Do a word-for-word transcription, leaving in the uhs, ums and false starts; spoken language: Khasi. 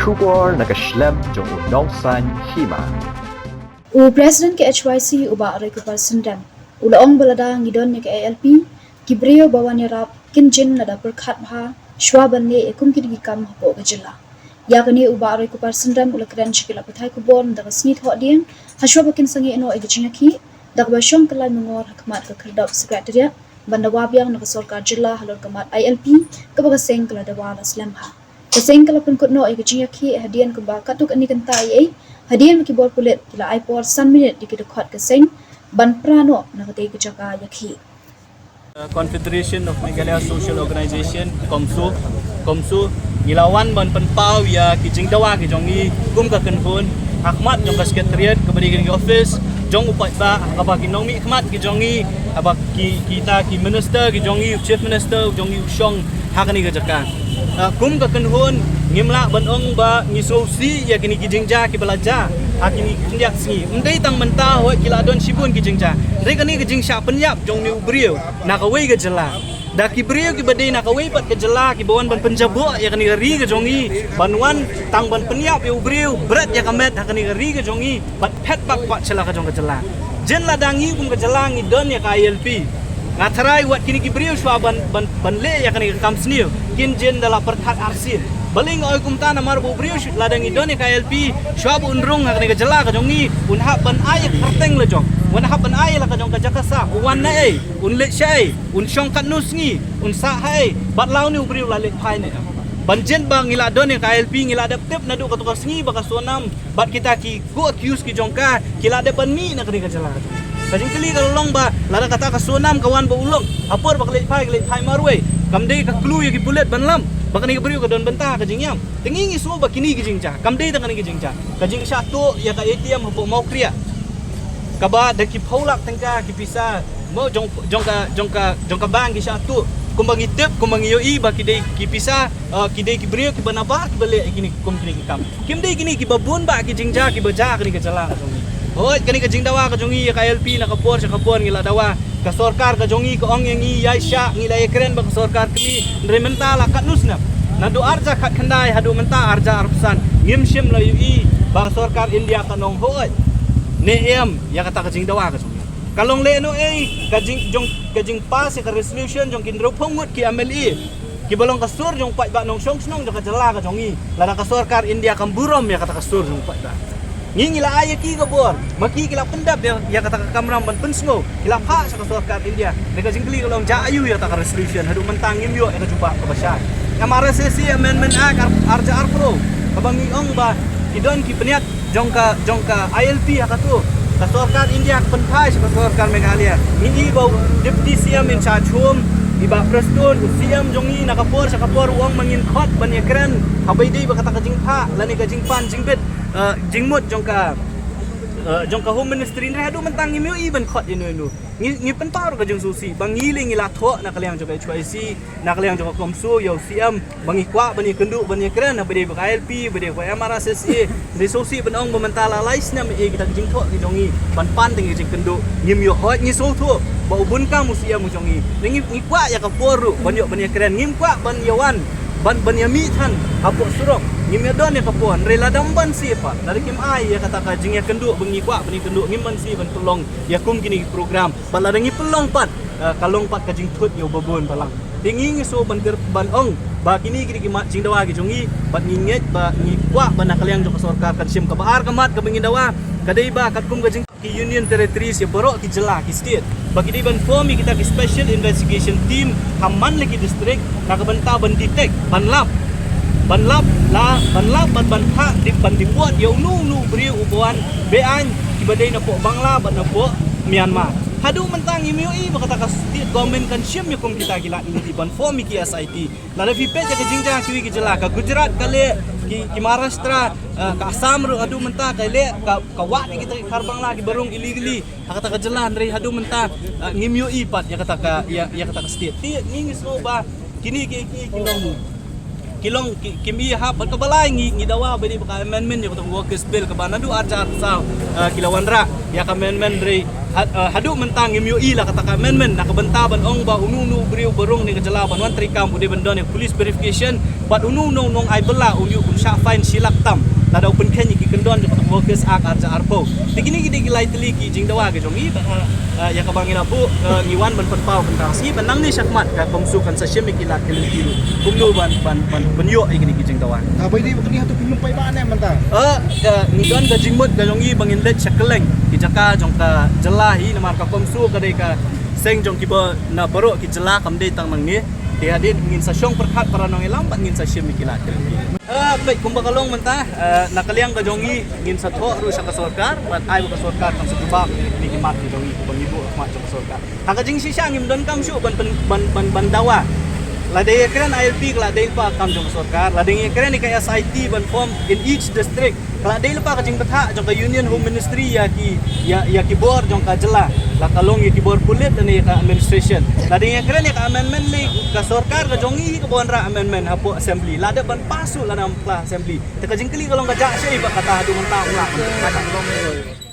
Khubor na ka shlem jong u Nongsaiñ Hima. U President ka H Y C u Bah Roykupar Syndrem u la ong ba lada ngi don ïa ka I L P, ki briew ba wan ïarap kin jin lada pyrkhat bha shwa ban leh ïa kum kine ki kam hapoh ka jylla. Ïa kane u Bah Roykupar Syndrem u la kren sha ki lad pathai khubor mynta ka sngi Thohdieng ha shwa ba kin sangeh noh ïa ka jingïakhih da kaba shong kyllaiñ mangor ha khmat ka khyrdop Secretariat ban dawa biang na ka sorkar jylla halor ka mat I L P kaba ka seng ka la dawa la slem bha. Ka seng ka la pynkut noh ïa ka jingïakhih hadien kumba katto katne kynta eiei hadien ba ki bor pulit ki la ai por san minit ïa ki dkhot ka seng ban pra noh na katei ka jaka ïakhih. Confederation of Meghalaya Social Organization, COMSO, COMSO, ngi la wan ban pynpaw ïa ki jingdawa ki jong ngi kum ka kynhun ha khmat jong ka Secretariat kaba dei ka office jong u paidbah, kaba ki nongmihkhmat ki jong ngi, kaba ki, kita ki minister ki jong ngi, u Chief Minister jong ngi u shong ha kane ka jaka. Ah, kum ka kynhun ngim lah ban ong ba ngi sngewsih ïa kine ki jingjia kiba la jia ha kine ki khyndiat sngi. Ym dei tang mynta, hooid ki la don shibun ki jingjia. Hynrei kane ka jingshah pynïap jong une u briew na kawei ka jylla, da ki briew kiba dei na kawei pat ka jylla kiba wan ban pynjaboh ïa kane ka ri ka jong ngi, ban wan tang ban pynïap ïa u briew, bret ïa ka met ha kane ka ri ka jong ngi, bad phet bak pat sha la ka jong ka jylla. Jin lada ngi kum ka jylla ngi don ïa ka I L P, nga tharai wat kine ki briew shwa ban, ban, ban leh ïa kane ka kam sniew kin jin da la pyrkhat arsien. Balei nga ong kumta? Namar ba u briew shu-, lada ngi don ïa ka I L P, shwa ba un rung ha kane ka jylla ka jong ngi, un hap ban ai ïa ka kyrteng la jong, un hap ban ai ïa la ka jong ka jaka sah, u wan naei, un leit shaei, un shong katno sngi, un sah haei, bad la une u briew la leit phai ne em. Ban jin ba ngi la don ïa ka I L P, ngi la dep tip naduh kato ka sngi ba ka Sonam bad kita ki co-accused ki jong ka ki la dep ban mih na kane ka jylla. Ka jingkylli ka long ba lada kata ka Sonam ka wan ba u long, ha por ba ka leit phai, ka leit phai marwei, kam dei ka clue ïa ki pulit ban lap ba kane ka briew ka don bynta ha ka jingïap? Te ngi ngi sngew ba kine ki jingjia kam dei tang kane ki jingjia. Ka jingshah tuh ïa ka A T M hapoh Mawkriat, kaba da ki phew lak tyngka ki pisa mo jong, jong ka, jong ka, jong ka bank ki shah tuh. Kumba ngi tip, kumba ngi ïohi ba ki dei ki pisa, ah, ki dei ki briew kiba nabar kiba leh ïa kine, kum kine ki kam. Kim dei kine kiba bun bah ki jingjia kiba jia ha kane ka jylla ka jong ngi. Hooid, kane ka jingdawa ka jong ngi ïa ka I L P na ka por sha ka por ngi la dawa. Ka sorkar ka jong ngi ka ong ïa ngi ïai shah, ngi la ïakren bad ka sorkar kmie, hynrei mynta la katno snem? Naduh arhajar khatkhyndai haduh mynta arhajar arphew san, ngim shym la ïohi ba ka sorkar India kan ong hooid ne em ïa kata ka jingdawa ka jong ngi. Ka long lehnohei ka jing, jong, ka jingpass ïa ka resolution jong ki hynriewphew ngut ki M L A kiba long ka sur jong u paidbah nongshong shnong jong ka jylla ka jong ngi, lada ka sorkar India kam burom ïa kata ka sur jong u paidbah? Ngi ngi la ai ïa ki ka bor, ma ki ki la pyndep ïa, ïa kata ka kamram ban pynsngew, ki la phah sha ka sorkar India. Te ka jingkylli ka long, jia aiu ïa kata ka resolution? Haduh mynta ngim ïoh ïa ka jubab kaba shai. M R S S A Amendment Act ar, arhajar arphew, kaba ngi ong ba ki don ki pynïaid jong ka, jong ka I L P ha kato, ka sorkar India ka pynphai sha ka sorkar Meghalaya. Ngi i ba u Deputy C M in charge home, i Bah Prestone, u C M jong ngi na ka por sha ka por u ong ba ngin khot ban ïakren haba ïadei bad kata ka jingphah lane ka jingpan jingbit, eh, jingmut jong ka, eh, jong ka Home Ministry. Hynrei haduh mynta ngim ïohi ban khot ïano ïano. Ngi, ngi pynpaw ruh ka jingsngewsih ba ngi lei ngi la thoh na ka liang jong ka H Y C, na ka liang jong ka COMSO ïa u C M ba ngi kwah ban ïakynduh ban ïakren haba ïadei bad ka I L P, ba ïadei bad ka M R S S A. Ngi sngewsih ban ong ba mynta la lai snem ïa kita ki jingthoh ki jong ngi ban pan tang ïa ka jingkynduh, ngim ïoh. Hooid, ngi sngewthuh ba u bun kam u C M u jong ngi. Ngi, ngi kwah ïa ka por ruh ban ïoh ban ïakren, ngim kwah ban ïa wan ban, ban ïa mih than hapoh surok, ngim ïa don ïa ka por. Hynrei lada ym banse pat, lada kim ai ïa kata ka jingïakynduh ba ngi kwah ban ïakynduh, ngim banse ban pynlong ïa kum kine ki program. Bad lada ngi pynlong pat, eh, ka long pat ka jingthut ïa u babun balang. Te ngi ngi sngew ban kyrpad ban ong ba kine ki dei ki mat jingdawa ki jong ngi, bad ngi ngeit ba ngi kwah ba na ka liang jong ka sorkar kan shim. Kaba ar ka mat kaba ngi dawa ka dei ba katkum ka jing ki Union Territories ïa baroh ki jylla ki state, ba ki dei ban form ïa kita ki Special Investigation Team ha man la ki district na ka bynta ban detect, ban lap, ban lap la, ban lap, ban, ban phah, dep, ban deport ïa uno uno u briew uba wan be-aiñ, kiba dei napoh Bangla bad napoh Myanmar. Haduh mynta ngim ïohi ba kata ka state government kan shim ïa kum kita ki lad. Ngi dei ban form ïa ki S I T. Lada phi peit ïa ka jingjia kiwei ki jylla, ka Gujarat ka leh, ki, ki Maharashtra, eh, ka Assam ruh haduh mynta ka leh, ka, ka wad ïa kita ki khar Bangla kiba rung illegally ha kata ka jylla. Hynrei haduh mynta, eh, ngim ïohi pat ïa kata ka, ïa, ïa kata ka state. Te ngi ngi sngew ba kine ki, ki, ki long, Ki long ki, kim ïohi ha, bad kaba lai ngi, ngi dawa ba dei ba ka amendment ïa kata ka workers bill kaba naduh arhajar arphew saw, eh, ki la wanrah ïa ka amendment, hynrei had-, eh, haduh mynta ngim ïohi la kata ka amendment na ka bynta ban ong ba uno uno u briew ba rung ne ka jylla ban wan treikam u dei ban don ïa ka police verification, bad uno uno u nongai bylla un ïoh ban shah fine shi lak tam lada u pynkheiñ ïa ki kyndon jong ka Workers Act arhajar arphew. Te kine ki dei ki lai tylli ki jingdawa ka jong ngi, bad, eh, ïa kaba ngi la buh, eh, ngi wan ban pynpaw bynta shisha, bad nangne shakhmat ka CoMSO kan sa shim ïa ki lad ki lynti ruh kumno ban, ban, ban pynïoh ïa kine ki jingdawa. Ah, ba dei ba kane hato phi lum paidbah ne mynta? Eh, eh, ngi don ka jingmut ka jong ngi ba ngin leit sha kylleng ki jaka jong ka jylla hi, namar ka CoMSO ka dei ka seng jong kiba na baroh ki jylla, kam dei tang nangne. Te hadien ngin sa shong pyrkhat para nongïalam bad ngin sa shim ïa ki lad ki lynti. Eh, peit kumba ka long mynta, eh, na ka liang ka jong ngi ngin sa thoh ruh sha ka sorkar bad ai ba ka sorkar kan sa jubab ïa kine ki mat ki jong ngi ba ngi buh ha khmat jong ka sorkar. Ha ka jingshisha ngim donkam shuh ban, ban, ban, ban, ban dawa. Lada ïakren ILP ka la dei lypa kam jong ka sorkar, lada ïakren ïa ka SIT ban form in each district ka la dei lypa ka jingbthah jong ka Union Home Ministry ïa ki, ïa, ïa ki bor jong ka jylla, la ka long ïa ki bor pulit lane ïa ka administration. Lada ïakren ïa ka amendment lei, ka sorkar ka jong ngi hi kaba wanrah amendment hapoh assembly, la dep ban pass ruh lada ym bakla assembly. Te ka jingkylli ka long ka jah shei ba kata haduh mynta ym lah ban